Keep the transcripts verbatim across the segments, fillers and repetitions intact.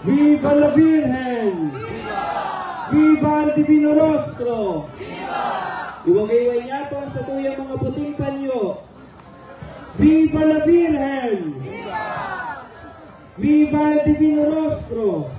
Viva la Virgen! Viva el Divino Rostro! Iwagayway niyato ang satuyang mga puting panyo. Viva la Virgen! Viva el Divino Rostro!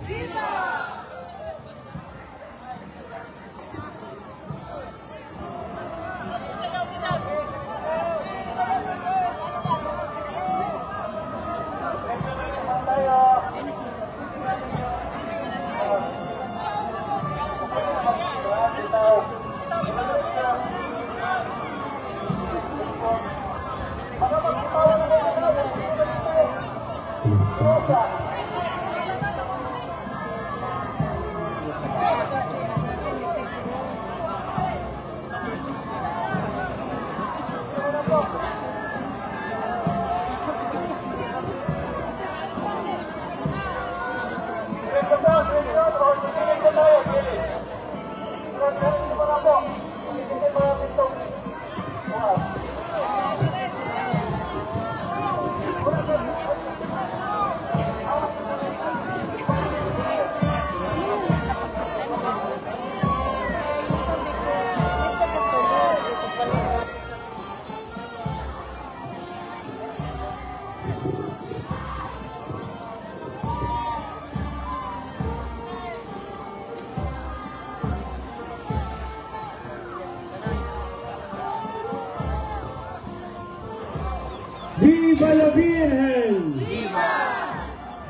Viva la Virgen! Viva!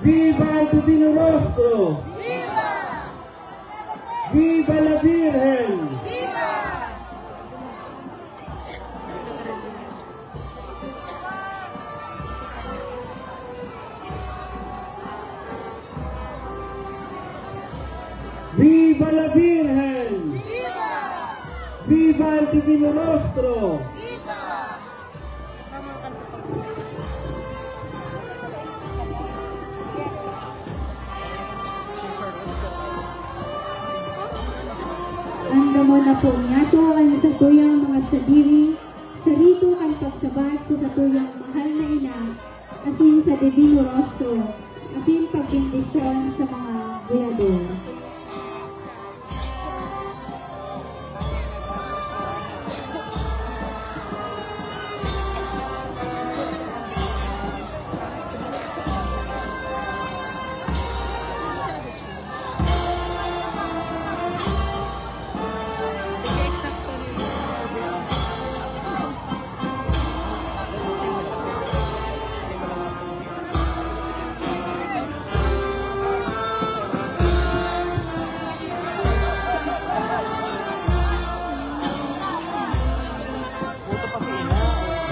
Viva el Divino Rostro! Viva! Viva la Virgen! Viva! Viva la Virgen! Viva! Viva el Divino Rostro! Viva! Andamon na po niyato an satuyang mga sadiri sa rito kan pagsabat sa satuyang mahal na ina, asin sa Divino Rostro, asin pagbendisyon sa mga bulador.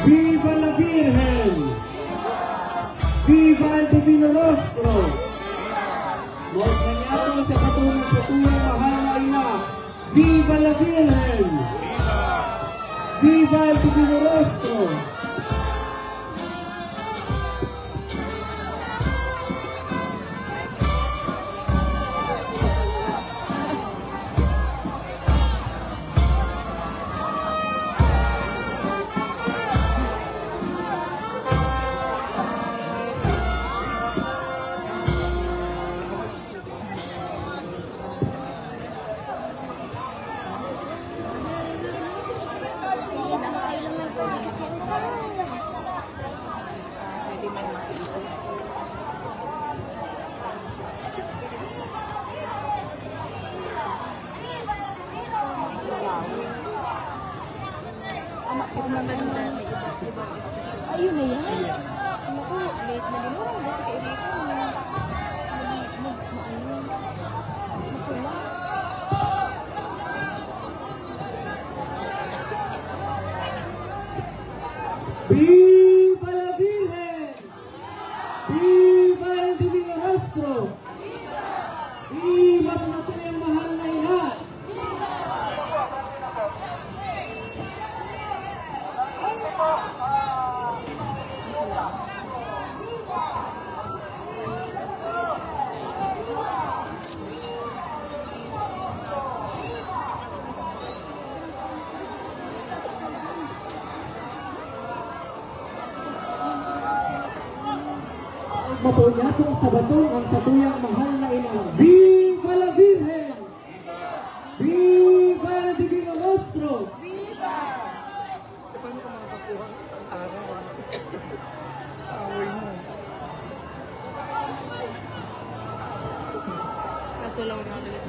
Viva la Virgen! Viva el Divino Rostro! Maupay niyato sa katulong sa tuyang mahal na ina. Viva la Virgen! Viva el Divino Rostro! Ayun na yan. Naku, late na din. Oh, basta kainitan. Mag-, mag-, maano. Masula. Viva la Virgen! Viva el Divino Rostro! Viva sa satuyang mahal na ina! Mapunyatong sabaton ang satuyang mahal na ina. Viva la Virgen! Viva el Divino Rostro! Viva! Paano ka makakakuha ng araw? Away mo. Kaso lang na ulit.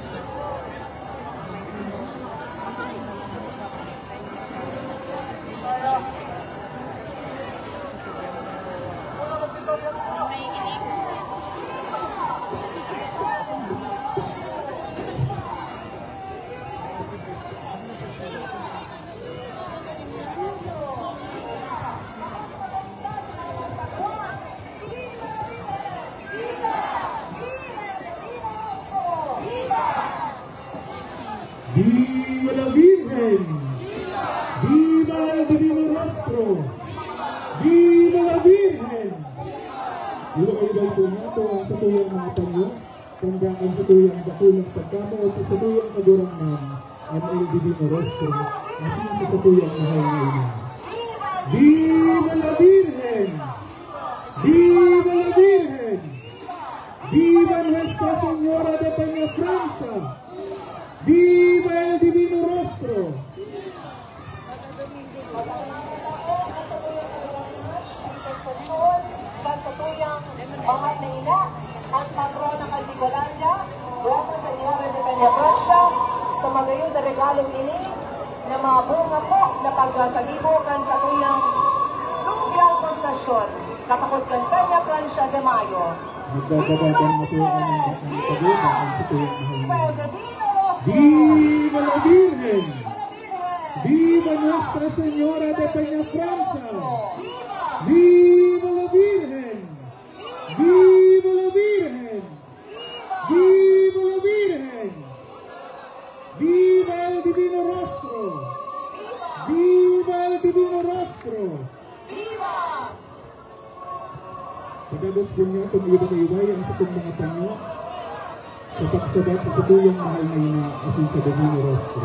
Viva la Virgen! Viva el Divino Rostro! Viva la Virgen! Iba-iba po nato ang satuyang mga panyo, tanda ang satuyang dakulang pagkamoot sa satuyang Kagurangnan, ang El Divino Rostro, asin sa satuyang mahal na ina. Viva la Virgen! Viva la Virgen! Viva Nuestra Señora de Peñafrancia! Viva el Divino Rostro! Kan satuyang mahal na ina, an patrona kan Bicolandia, Nuestra Señora de Peñafrancia, sa magayon na regalong ini, na mabunga po na pagkasagibo kan satuyang fluvial procession, katakod kan Peñafrancia de Mayo. Nagdadagatan na po ang, ang pagod ng satuyang mahal na ina. Viva la Virgen! Viva Nuestra Señora de Peñafrancia! Viva la Virgen! Viva la Virgen! Viva la Virgen! Viva el Divino Rostro! Viva el Divino Rostro! Padagos po niya kung iba-iba ang satong mga panyo sa pagsabat sa satuyang mahal na ina asin sa Divino Rostro.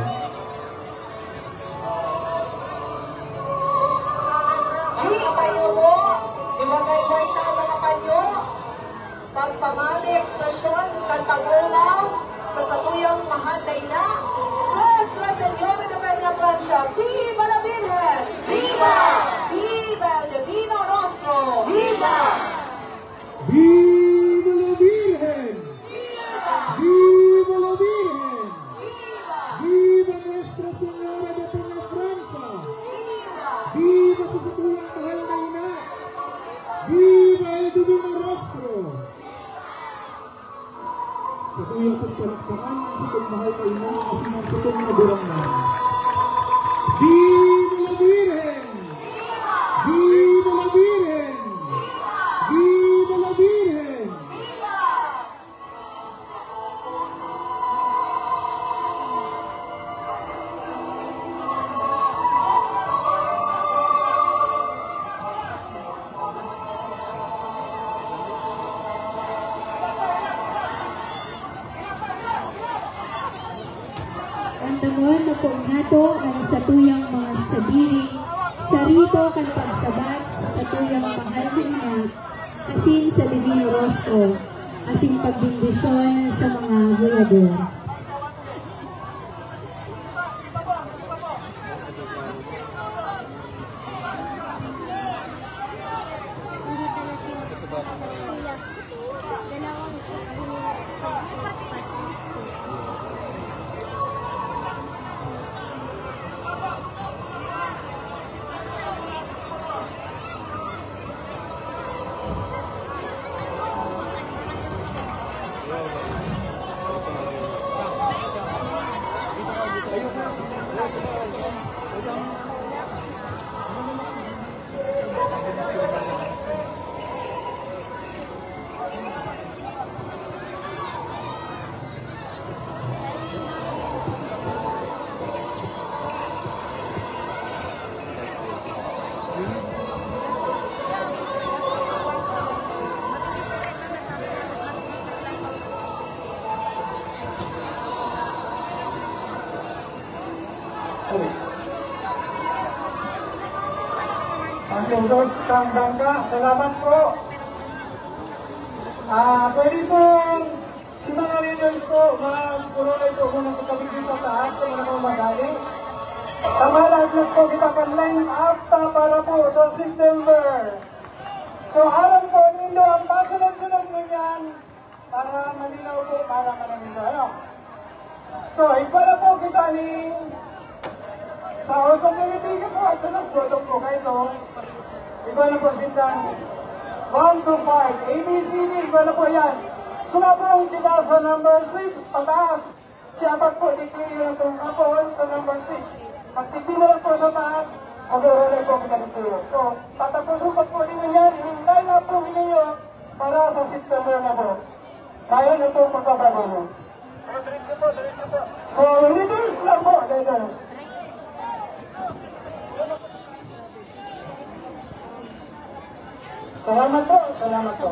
Mga panyo po, iba-iba ang mga panyo. Pagpamati, ekspresyon kan pag-ulaw sa satuyang mahal na ina, Nuestra Señora de Peñafrancia. Viva la Virgen! Viva! Viva el Divino Rostro! Viva! Viva la Virgen! Viva! Viva la Virgen! Viva! Viva Nuestra Señora de Peñafrancia! Viva! Viva sa satuyang mahal na ina! Viva el Divino Rostro! Satuya pong palakpakan ang satong mahal na ina asin ang satong mga gurangnan. Viva la Virgen! Viva la Virgen! Viva la Virgen! Andamon na po nato ang satuyang mga sadiri, sa rito kan pagsabat sa satuyang mahal na ina, asin sa Divino Rostro, asin pagbendisyon sa mga guyador. Nandito na si Kuya. Dalawang bunga sa pasanto. Ang Diyos kang bangka, salamat po. Ah, pwede po si mga leaders po, mag-purulay po muna sa tabi sa taas, kung ano po madali. Tamalag na po kita kan line up ta para po sa September. So, aram po nindo ang pasunod-sunod ngunyan para malinaw po, para malinaw. Ano? So, igwa na po kita ni sa usog na libigan po, ito na po, ito po, kayo to. Igwa na po sinda ni one to five, A B C D, igwa na po yan. Sumabong kita sa number six, pataas. Siya pag po, declare na itong kapon sa number six. Pagtigdi mo lang po sa taas, mag-uurulay po kita dito. So, patapusin pa po din yan, hinintay na po ninyo para sa September na po. Kaya na po pagbabago mo. So, leaders lang po, leaders. Salamat po, salamat po.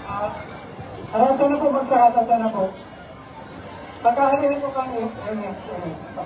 Ah, aram ko na po, magsarata na po. Pagkahalihin ko kang M X, M X pa.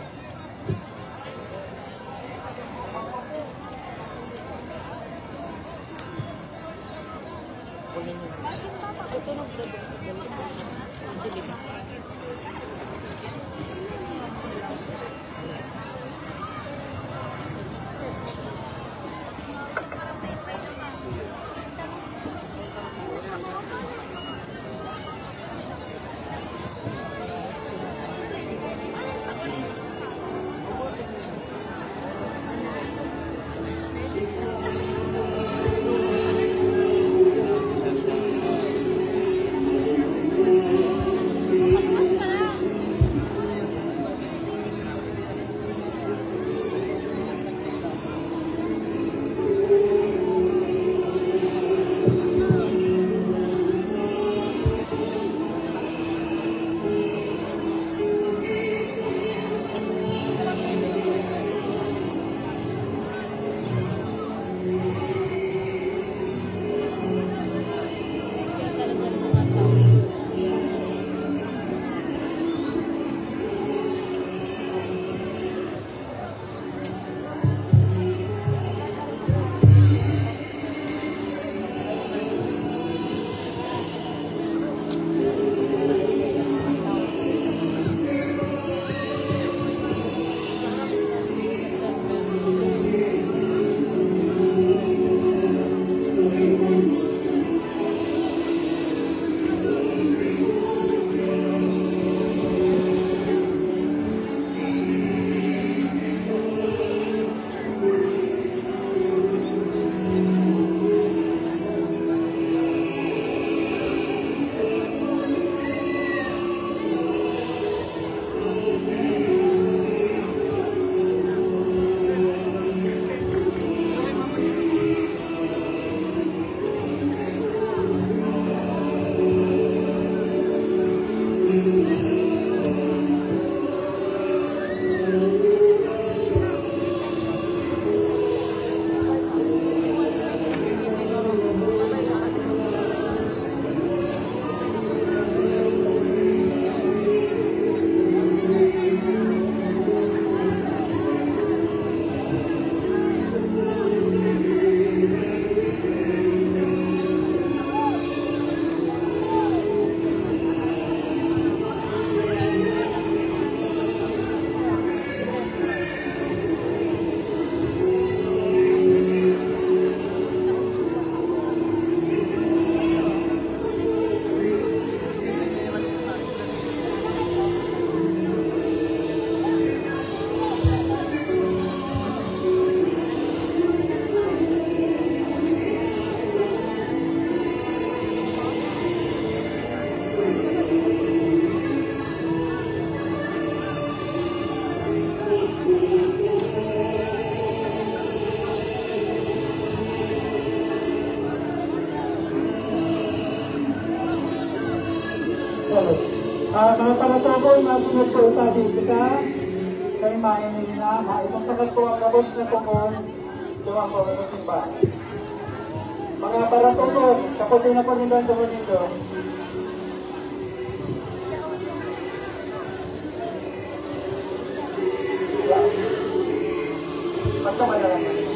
Ah, mga panatogon, masunod po tabi kita sa imahe ninyo na maisasagad po ang gabos na tokon. Duman po sa simbahan. Mga paratoso, tapusin na po nindo ang dugo nindo. Pagkamadalan.